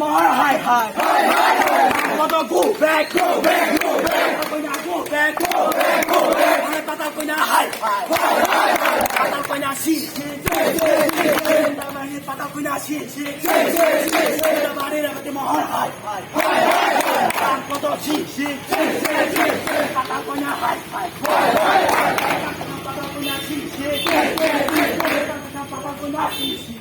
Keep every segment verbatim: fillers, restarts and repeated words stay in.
Mahar hai hai. Hai hai hai. Koto go back, go back, go back. Koina go back, go back, go back. Hai pata koina hai hai. Hai hai hai. Pata koina si si. Pata koina si si. Mahar hai hai. Hai hai hai. Koto si si. Pata koina hai hai. Hai hai hai. Pata koina si si. Pata koina si si.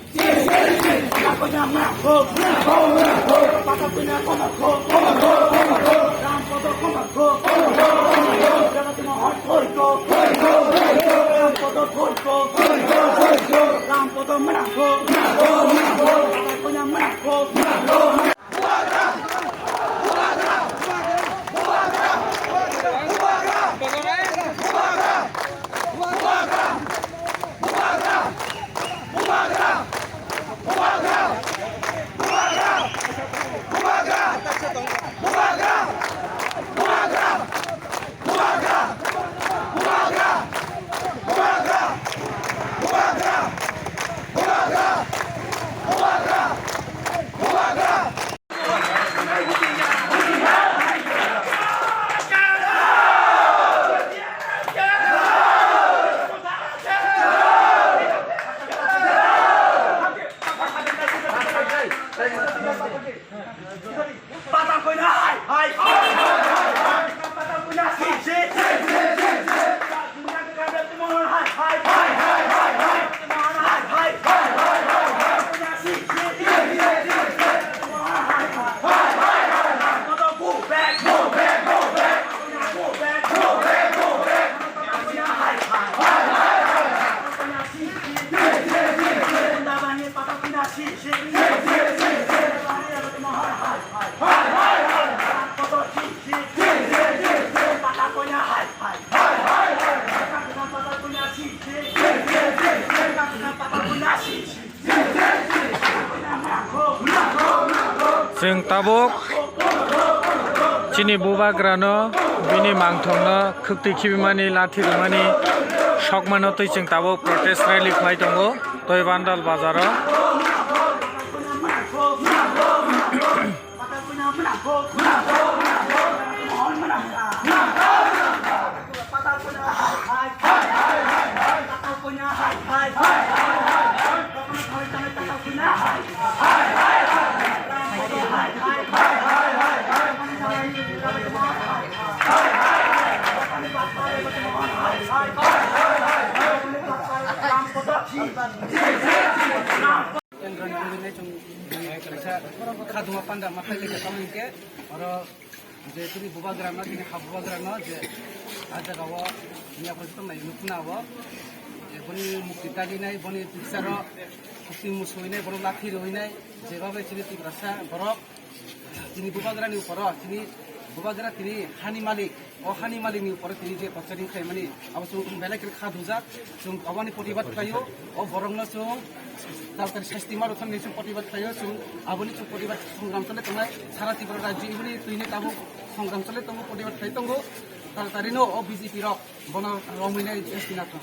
Chwng tabuk chini bubagrano, bini mangthokno khwktwi khibimani, lathi rwmani sokmano twi chwng tabuk protest rally khlai tongo tei Bandal bazaro. Kendroni wngwi nai chwng kaisa khaduma panda ma khlai kha tamo hinkhe oro je chini bubagrano, chini ha bubagrano je ah jagao miya photo tongnai nukna abo je boni mukti tagwi nai, boni picture o mukti musui nai, bono lathi rwi nai, jebabe chini Tiprasa borok chini bubagrani uporo, chini bubagra tini hani malik. O hani malikni upore tini je torturing khlaimani, abo chwng belai khe kha dujak. Chwng aboni protibad khlaio, o borokno chwng taratari sasti ma rwthani chwng protibad khlaio, chwng aboni chwng protibad songram chole tongnai, sara Tripura rajyo iboni twini tabuk songram chole tongo, protibad khlai tongo, taratarino o B J P rok bono romwi nai justice nathung.